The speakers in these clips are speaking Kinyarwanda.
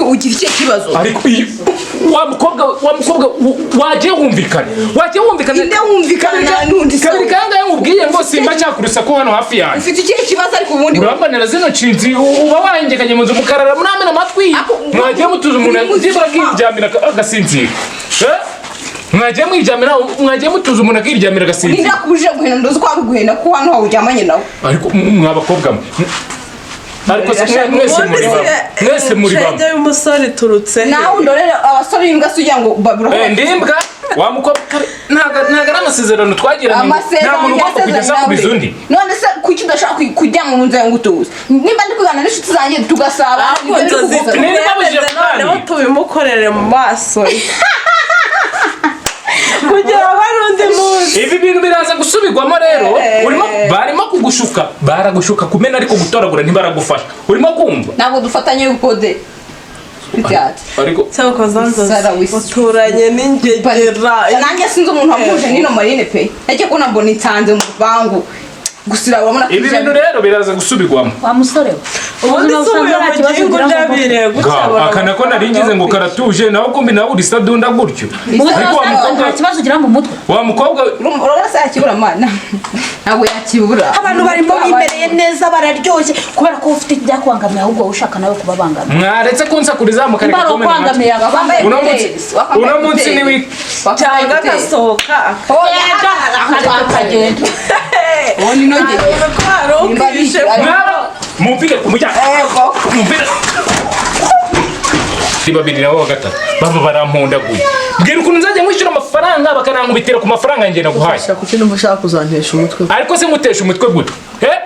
Ugira ikihe kibazo? Ariko wa mukobwa wagiye wumvikana, wagiye wumvikana. Inde wumvikana n'undi se? Kabiri kangahe nkubwiye ngo simba cyakurusa ko hano hafi yanjye? Ufite ikihe kibazo ariko ubundi? Urambanira zino nshinzi, uba wahengekanye mu nzu mukarara muramena amatwi. Mwagiye mutuza umuntu byibura akiryamira agasinzira. Eh? Mwagiye mwiryamira, mwagiye mutuza umuntu akiryamira agasinzira. Ninde akubujije guhena? Nduzi ko ari uguhena ko hano hawuryamanye nawe. Ariko mwa bakobwa mwe, ariko se mwese muri bamwe, mwese muri bamwe. Shenge y'umusore iturutse he? Nawe undorere abasore b'imbwa se ugira ngo Eh, ndimbwa wa mukobwa, ntabwo ari amasezerano twagiranye ngo nta Amasezerano muntu ugomba kujya yasezeranye asakuriza nawe. undi. None se kuki udashaka kujya mu nzu yawe ngo utuze? Nimba ndi kuganira n'inshuti zanjye tugasaba Ahubwo inzozi Nari nabujije tumwemeze noneho kuganira. tubimukorere mu maso ye kugira ngo ari undi munsi. Ibi bintu biraza gusubirwamo rero. Urimo, barimo kugushuka, baragushuka kumena ariko gutoragura ntibaragufasha, urimo kumva? Ntabwo dufatanye ubukode byatsi. Ariko Cyakoze nzozi Sara wisi. uturanye n'ingegera. Nanjye sinzi umuntu wamuje n'ino marine pe. Najya kubona mbona insanze mu rupangu gusa, urabona ko Ibi bintu rero biraza gusubirwamo. Wa musore we, Ubundi ubuzima se busanzwe uyu nta kibazo mugingo ugira mu mutwe? ujabire gutya Ga, abona aka nako nari ngize ngo karatuje, nawe kumbi nawe uri sadunda gutyo. Mu buzima Ariko wa busanzwe mukobwa nta kibazo ugira mu mutwe? Wa mukobwa. Urabona se yakibura mana? Ntabwo yakibura. Abantu barimo bimereye neza, bararyoshye. Kubera ko ufite ibyakubangamiye, ahubwo wowe ushaka nawe kubabangamira. Mwaretse kunsakuriza mukareka Nimba ari kumena amatwi. ukwangamiye Wambaye Uno munsi ekuteri, wakambaye uno munsi ekuteri. ni Wakambaye cyangwa ekuteri. agasohoka. Oya, akagenda. Ubundi inogeye. Ko hari ukwishe. Mwaba mumvire ku muryango. Ego. Mumvire. Ni babiri nabo wa gatatu baba barampundaguye. Mbwira ukuntu nzajya mwishyura amafaranga bakanankubitira ku mafaranga njye naguhaye. Shaka kuki numva ushaka kuzantesha umutwe? Ariko se ngutesha umutwe gute? Eh,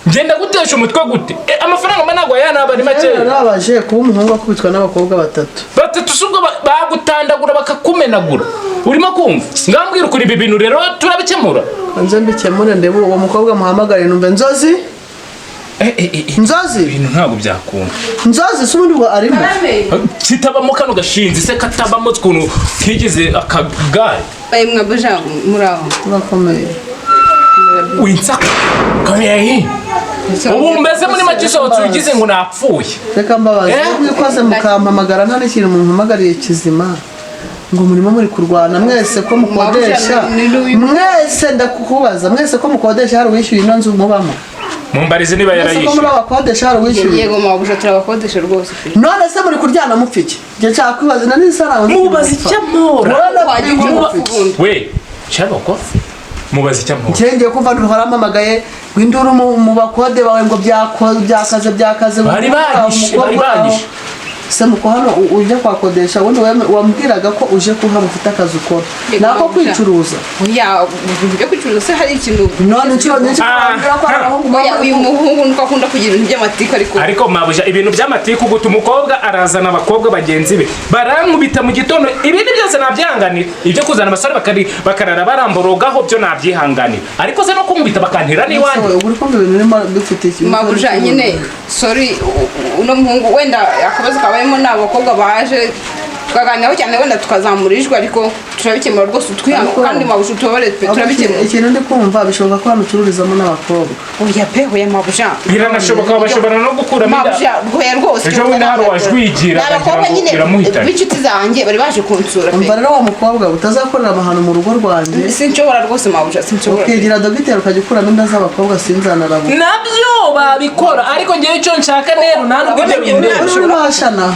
ngenda gutesha umutwe gute? Eh, amafaranga mba naguhaye ntabwo ari makeya. Narabaje kuba umuhungu akubitwa n'abakobwa batatu. Batatu si ubwo bagutandagura bakakumenagura, urimo kumva? Ngambwira ukuntu ibi bintu rero turabikemura. Nze mbikemure, ndebe uwo mukobwa muhamagare numve. Nzozi! Eh, eh, eh, eh. Nzozi! Ibintu ntabwo byakunda. Nzozi, si ubundi bwo arimo? Kitabamo kano gashinzi se, katabamo ukuntu kigeze akagare. Bayi mwabuja, muri aho? Urakomeye. Winsaka kameye, ubu mbese muri make usohotse ugize ngo napfuye. Reka mbabaze. Eh? Mwikoze mukampamagara nta n'ikintu mumpamagariye kizima, ngo murimo muri kurwana mwese ko mukodesha. Mwese, ndakukubaza, mwese ko mukodesha, hari uwishyuye ino nzu mubamo? Mumbarize niba Mwese ko muri yarayishyuye. abakodesha, hari uwishyuye? Yego mabuja, turabakodesha rwose pe. None se muri kuryana mupfa iki? Njye nshaka kwibaza na n'isaramu. Mubaze icyo ampora. Wagiye ubundi. We shabako, mubaze icyo ampora. Ngiye kumva ntuhorampamagaye ngo induru mu bakode bawe ngo byakaze byakaze. Bari banyishe, bari banyishe. Se muko hano ujya kwakodesha, ubundi wambwiraga ko uje kuhaba ufite akazi ukora, Yego, nako mabuja. kwicuruza. Oya, ibintu byo kwicuruza se hari ikintu? None inshuro nyinshi Ah, wambwira ko hari abahungu Oya, baba uyu muhungu nuko akunda kugira ibintu by'amatiku ariko. Ariko mabuja, ibintu by'amatiku guta, umukobwa arazana abakobwa bagenzi be barankubita mu gitondo. Ibindi byose nabyihanganira, ibyo kuzana abasore bakarara baramborogaho byo nabyihanganira, ariko se no kunkubita bakantera n'iwanjye? Ubu uri kumva ibintu urimo bifite Mabuja nyine, sorry, uno muhungu wenda akabazo kabayemo ni abakobwa baje tukaganiraho cyane, wenda tukazamura ijwi, ariko turabikemura rwose, utwihanga. Kandi mabuja utubabare pe, turabikemura. Ikintu ndi kumva, bishoboka ko hano ucururizamo n'abakobwa. Oya pe, oya mabuja. Biranashoboka, bashobora no gukuramo inda. Mabuja, oya rwose. Ejo bundi hari uwajwigira Ni abakobwa akagira ngo nyine biramuhitanye. b'inshuti zanjye bari baje kunsura pe. Umva rero wa mukobwa, utazakorera amahano mu rugo rwanjye. Sinshobora rwose mabuja, sinshobora. Ukigira dogiteri ukajya ukuramo inda z'abakobwa, sinzanarabu. Nabyo babikora, ariko ngewe icyo nshaka rero nta nubwo ibyo bindeba. Urimo hashana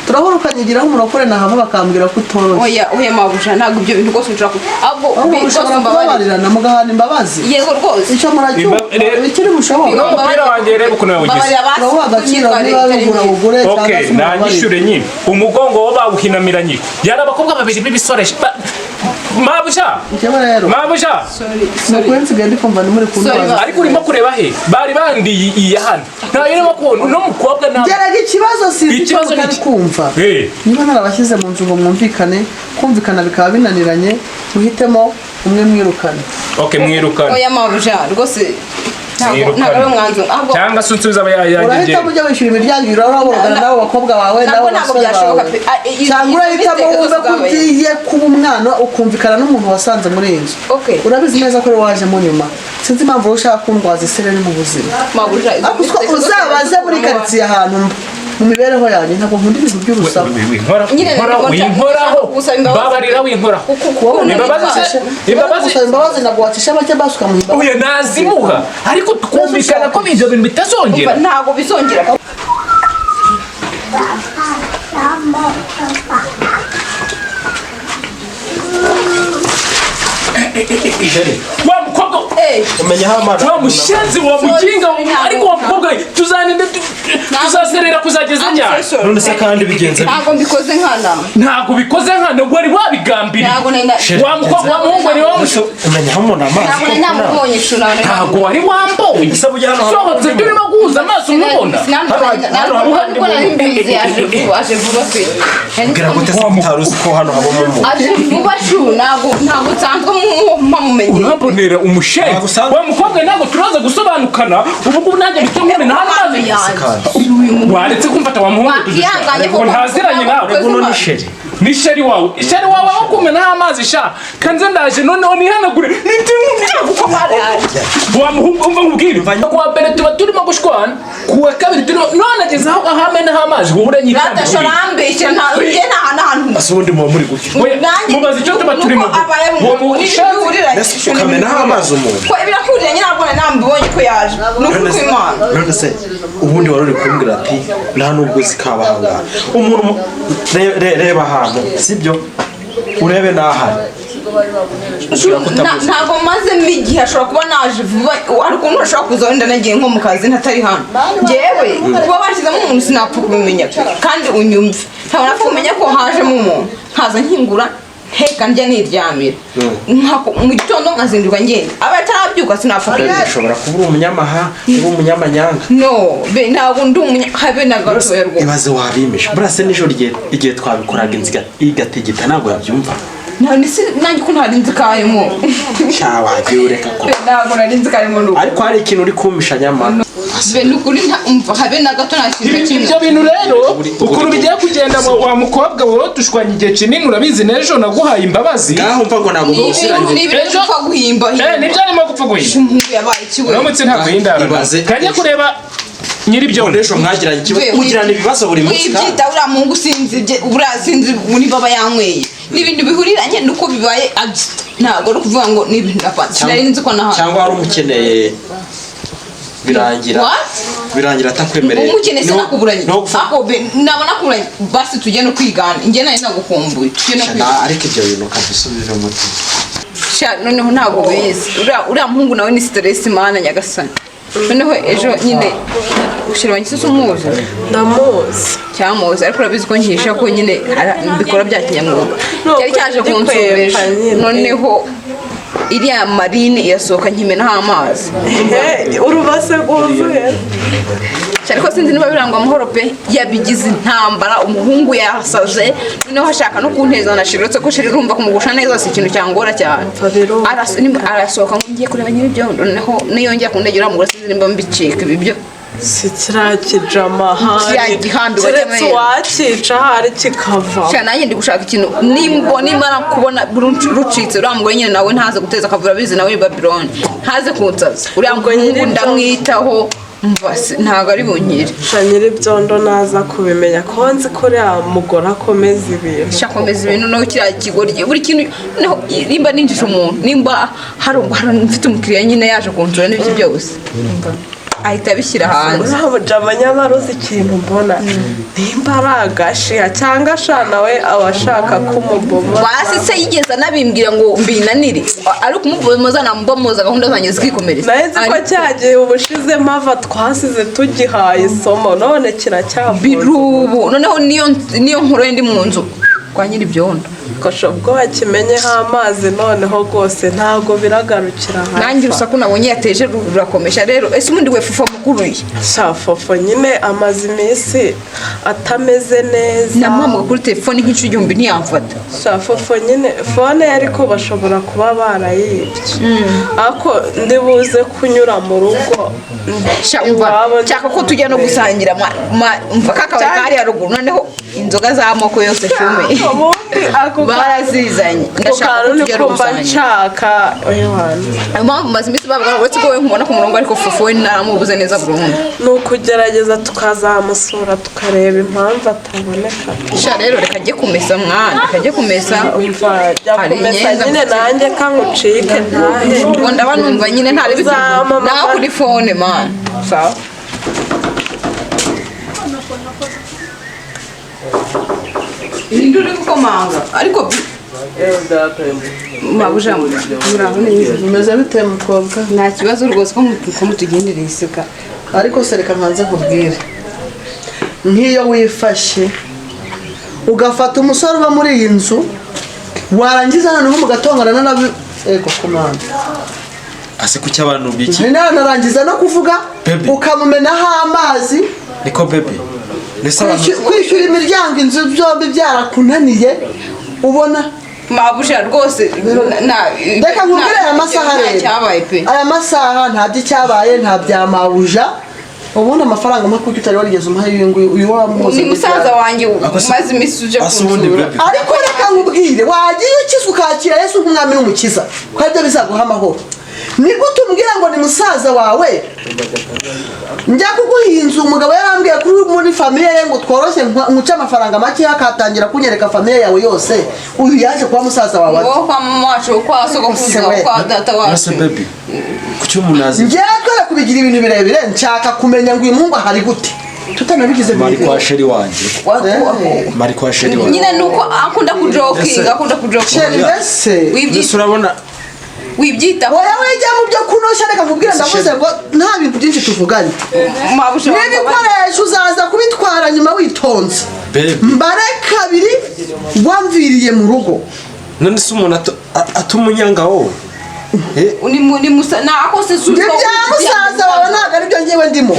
turahura ukanyigiraho umurokore, nahava bakambwira ko utoroshye. Oya oya mabuja, ntabwo ibyo bintu rwose nshobora ahubwo Ahubwo rwose mushobora umbabarire. kubabarirana mugahana imbabazi. Yego rwose. Icyo muracyumva ikiri bushoboka. Uno mupira wanjye reba ukuntu yawugize. Mbabarira basi. Turahuha agaciro, niba bigura ugure cyangwa Okay, se umubabarire. nanyishyure nyine. Umugongo wo bawuhinamiranye, yari abakobwa babiri b'ibisore mabuja. Njyewe rero Mabuja. Sorry, ni sorry. ukuri nsigaye ndi kumva ntimuri kundabaza. Sorry, Ariko urimo kureba he? Bari bandiye iya hano, ntayo urimo kubona uno mukobwa nta Geraga ikibazo, sinzi icyo Ikibazo ni mutari iki? kumva. Eh. Niba narabashyize mu nzu ngo mwumvikane, kumvikana bikaba binaniranye, muhitemo umwe mwirukane. Okay, mwirukane. Oya mabuja, rwose ntabwo Mwirukane. ntabwo ari umwanzuro ahubwo. Cyangwa se unsubize aba yayanjye. Urahitamo ujya wishyura imiryango ibiri uraborogana n'abo bakobwa bawe Ntabwo n'abo ntabwo basore byashoboka bawe, pe. Ah, cyangwa izo urahitamo mistake wumve zose ko zabaye. ugiye kuba umwana ukumvikana n'umuntu wasanze muri iyi nzu. Okay. Urabizi neza ko ari wajemo nyuma, sinzi impamvu wowe ushaka kundwaza isereri mu buzima. Mabuja, izo Ariko mistake zose uzabaze muri zose karitsiye ahantu mba. Mu mibereho yanjye ntabwo nkunda ibintu by'urusaku. Winkoraho, Nyine winkoraho, nari winkoraho. gusaba imbabazi. Babarira, winkoraho. Wowe Imbabazi se- imbabazi- gusaba imbabazi ntabwo wacisha make, basi ukamuha imbabazi. Oya, nazimuha, ariko tukumvikana ko ibyo bintu bitazongera. Ntabwo bizongera. Wa mukobwa, Eh, Umenya aho amazi wa mushenzi, wa muginga, ariko wa mukobwa we, tuzaninde tuzaserera kuzageza I'm ryari? so sorry. None se kandi bigenze bite? Ntabwo mbikoze nkana. Ntabwo ubikoze nkana, wari wabigambiriye. Ntabwo nari na- Wa mukobwa, wa muhungu, ni wa mushu Umenya aho umuntu amazi Ntabwo nari namubonye shu, ntabwo nari Ntabwo wari wamboye. Ese burya hano hari Sohotse undi turimo guhuza amaso nkubona. Ntabwo nari mbizi, aje vuba, aje vuba pe. Mbwira gute se utari uzi ko hano habamo umuntu? Aje vuba shu, ntabwo nsanzwe mpamumenye. Urambonera umushenzi. Ntabwo usanzwe- Wa mukobwa, ntabwo turaza gusobanukana ubu ngubu, nanjye mpita nkumena hano amazi. Waretse kumfata, wa muhungu? Wakihanganye Ngo koko. ntaziranye nawe. Uno ni sheri. Ni sheri wawe, sheri wawe wo kumenaho amazi sha. Kanze ndaje noneho nihanagure wa muhungu. Umva nkubwire, kuwa mbere tuba turimo gushwana, kuwa kabiri turimo, none ageze aho ahamenaho amazi, wowe uranyikanga. Rata shorambeshya, nta njye nta n'ahantu. Ese ubundi muba muri gutya? Oya, mubaze icyo tuba turimo. Nuko abaye mu Uwo mushenzi- Ese ukamenaho amazi umuntu? Ko birahuriranye, ntabwo nari namubonye ko yaje. Ni ukuri kw'Imana. None se ubundi wari uri kumbwira ati nta nubwo uzi kabahanga umuntu reba ahantu sibyo, urebe n'ahari. Ntabwo mazemo igihe, ashobora kuba naje vuba. Hari ukuntu ashobora kuza wenda nagiye nko mu kazi ntatari hano. Njyewe kuba bashyizemo umuntu sinapfa kubimenya pe. Kandi unyumve, ntabwo napfa kumenya ko hajemo umuntu, nkaza nkingura, nteka, ndya, niryamira. Mu gitondo nkazinduka ngenda, aba atarabyuka, sinapfa kubimenya. Ushobora kuba uri umunyamaha, uri umunyamanyanga. No be, ntabwo ndi umunya habe na gatoya rwose. Ibaze wabimisha burase nijoro igihe twabikoraga, inzu igatigita, ntabwo yabyumva. None se nanjye ko ntari nzi karimo? Sha, wagiye ureka ko Be, ntabwo nari nzi karimo nuko. Ariko hari ikintu uri kumpisha nyamara. Be, ni ukuri umva, habe na gato, nta kintu na kimwe. Ibyo bintu rero ukuntu bigiye kugenda, wa mukobwa wowe, dushwanye igihe kinini, urabizi, n'ejo naguhaye imbabazi. Ngaho mva ngo ntabwo Ni ibintu muziranye. ni ibintu Ejo- upfa guhimba. Eh, nibyo arimo gupfa guhimba. Umuhungu yabaye ikiwe. Uramutse ntabwo hindara Ibaze. kajya kureba nyir'ibyondo. Ejo mwagiranye ikibazo, mugirana ibibazo buri munsi kandi. Wibyita uriya muhungu, sinzi ibye, buriya sinzi niba aba yanyweye. Ni ibintu bihuriranye nuko bibaye ntabwo ari ukuvuga ngo ni ibintu napanze, sinari nzi ko nahantu. Cyangwa wari umukeneye birangira What? birangira atakwemereye. Umukeneye se nakuburanye? No gufata. Ako be, naba nakuburanye, basi tujye no kwigana, njye nari nagukumbuye, tujye no kwigana. Ariko ibyo bintu kabisa ubivemo umutima. Sha, noneho ntabwo bizi, uriya muhungu nawe ni stress, mana nyagasani. Noneho ejo nyine ushira wanjye se umuzi? Ndamuzi. Cyamuzi, ariko urabizi ko nkisha ko nyine mbikora bya kinyamwuga. No, Cyari cyaje gikwepa kunsoresha. nyine. Noneho iriya marine irasohoka, nkimenaho amazi. Urubase rwuzuye. Ariko sinzi niba birangwa amahoro pe, yabigize intambara, umuhungu yasaze, noneho ashaka no kunteza na sheri, uretse ko sheri urumva kumugusha neza si ikintu cyangora cyane. Arasohoka ngo ngiye kureba nyir'ibyondo, noneho niyongera kundegera mugura, sinzi nimba mbicika ibi byo. Si kiriya kijama Kiriya ahari gihambi keretse wacyameye. uwakica ahari kikava. Sha, nanjye ndi gushaka ikintu nimbo nimara kubona rucitse, uriya mugore nyine nawe ntaze guteza akavura, abizi nawe Babylon, ntaze kunsaza uriya Ubwo muhungu. nyir'ibyo- Ndamwitaho, mva ntabwo ari bunkire. Sha, nyir'ibyondo naza kubimenya ko nzi ko uriya mugore akomeza ibintu. Sha, komeza ibintu nawe kiriya kigoryi, buri kintu noneho nimba ninjije umuntu, nimba hari mfite umukiriya nyine yaje kunsura n'ibiki byose, ahita abishyira hanze. Uriya mujama nyamara uzi ikintu mbona, nimba ari agashiha cyangwa sha nawe aba ashaka kumuboma. Basi se yigeze anabimbwira ngo mbinanire, ari ukumubomoza, namubomoza gahunda zanjye zikikomereza. Nawe nzi ko cya gihe ubushize mpava twasize tugihaye isomo, none kiracyavuze. Birubu noneho niyo nkuru ndi mu nzu kwa nyir'ibyondo. Kosha, ubwo bakimenyeho amazi noneho rwose ntabwo biragarukira hafi. Nanjye urusaku nabonye yateje rurakomesha rero. Ese ubundi we fufa mukuruye? Sha, fofo nyine amaze iminsi atameze neza. Namuhamagara kuri telefone nk'inshuro 1000 ntiyamfata. Sha, fofo nyine fone ye ariko bashobora kuba barayibye, ariko ndibuze kunyura mu rugo Sha, umva iwabo. nshaka ko tujya no gusangira umva kakabari kari haruguru, noneho inzoga z'amoko yose shume. Ubundi ako Barazizanye, ndashaka ko Ku kantu tujya niko mba rusange. nshaka oya. Impamvu maze iminsi bavuga ngo uretse ko wowe nkubona ku murongo, ariko Fufu we naramubuze neza burundu. Ni ukugerageza tukazamusura, tukareba impamvu ataboneka. Sha rero, reka ajye kumesa mwana, reka ajye kumesa. Umva, jya Hari kumesa imyenda nyine, mfite. nanjye kangucike ntahe. Ubwo ndaba numva nyine ntari Uzampamagara. nawe kuri phone man. Sawa. Ninde uri gukomanga ariko mabuja? Muraho neza? Bimeze bite, mukobwa? Nta kibazo rwose, ko mutugendereye isuka. Ariko se reka nkanze nkubwire, nk'iyo wifashe ugafata umusore uba muri iyi nzu, warangiza noneho mugatongana nabi, ego komanda. Ase kuki abantu biki? Narangiza no kuvuga. Baby. Ukamumenaho amazi. Niko baby, ndetse abantu Kwishyura imiryango, inzu byombi byarakunaniye, ubona. Mabuja rwose Reka nkubwire, aya masaha nta rero, cyabaye pe. Aya masaha nta by'icyabaye, nta bya mabuja. Ubundi amafaranga mpa kuko utari warigeze umuha uyu nguyu, uyu wamuhoze. Ni musaza wanjye Ako umaze iminsi uje ase ubundi kunsura. baby. Ariko reka nkubwire, wagiye ukizwa ukakira Yesu nk'umwami n'umukiza, ko aribyo bizaguha amahoro. Ni gute umbwira ngo ni musaza wawe? Njya kuguha iyi nzu, umugabo yarambwiye kuri muri famille ye ngo tworoshye, nkuce amafaranga make, akatangira kunyereka famille yawe yose. Uyu yaje kuba musaza wawe ate? Wowe kwa mama wacu, kwa sogokuruza, We. kwa data Ase wacu. baby, kuki umuntu azi? Njyewe twere kubigira ibintu birebire, nshaka kumenya ngo uyu muhungu ahari gute, tutanabigize Mari birebire. kwa chéri wanjye. Mari kwa chéri wanjye. Nyine nuko akunda kujokinga, akunda kujokinga. Chéri, mbese Mbese urabona Wibyitaho. Oya, wijya mu byo kunoshya. Reka nkubwire, ndavuze ngo nta bintu byinshi tuvuganye. Mabuja. N'ibikoresho uzaza kubitwara nyuma witonze. Baby. Mbare kabiri wamviriye mu rugo. None se umuntu atuma unyanga wowe? Eh, Ni musa na ako se. Ibyo bya musaza wawe ntabwo aribyo ngewe ndimo.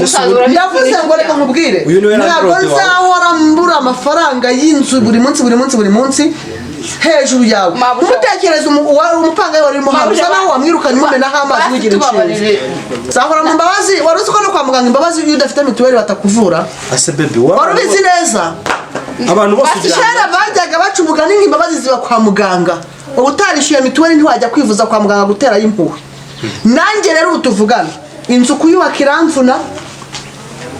Ndavuze ngo reka nkubwire, Uyu niwe ntabwo landlord wawe. nzahora mbura amafaranga y'inzu buri munsi, buri munsi, buri munsi hejuru yawe. Mabuja. Ntutekereze umupangayi wari urimo hano, Mabuja, usa naho wamwirukanye umumenaho amazi, basi wigira inshinzi. tubabarire. Nzahora mu mbabazi. Wari uzi ko no kwa muganga imbabazi, iyo udafite mituweli batakuvura? Ase baby, Wari ubizi neza? Abantu bose ugira Kera bajyaga baca umugani ngo imbabazi ziba kwa muganga. Uba utarishyuye mituweli ntiwajya kwivuza kwa muganga guterayo impuhwe. Nanjye rero ubu tuvugana, inzu kuyubaka iramvuna.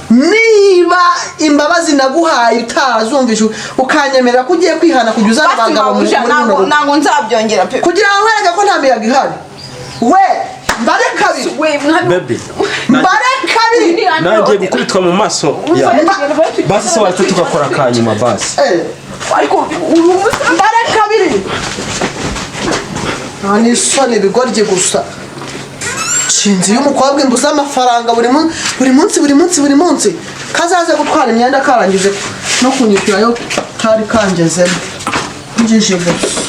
Niba imbabazi naguhaye utarazumvishe, ukanyemerera ko ugiye kwihana kujya uzana Basi abagabo muri mabuja, muri runo ntabwo rugo, ntabwo nzabyongera pe. Kugira ngo nkwereke ko nta miyaga ihari, we mbare kabiri. We mwami. Baby, Mbare kabiri. nangiye gukubitwa mu maso ya basi se, waretse tugakora akanyuma basi. Eh, Ariko uri umusa. Mbare kabiri, nta n'isoni, ibigoryi gusa. Nshinzi y'umukobwa imbuza amafaranga buri munsi, buri munsi, buri munsi, buri munsi, kazaze gutwara imyenda karangije no kunyishyura yo kari kangezemo. Njije gusa.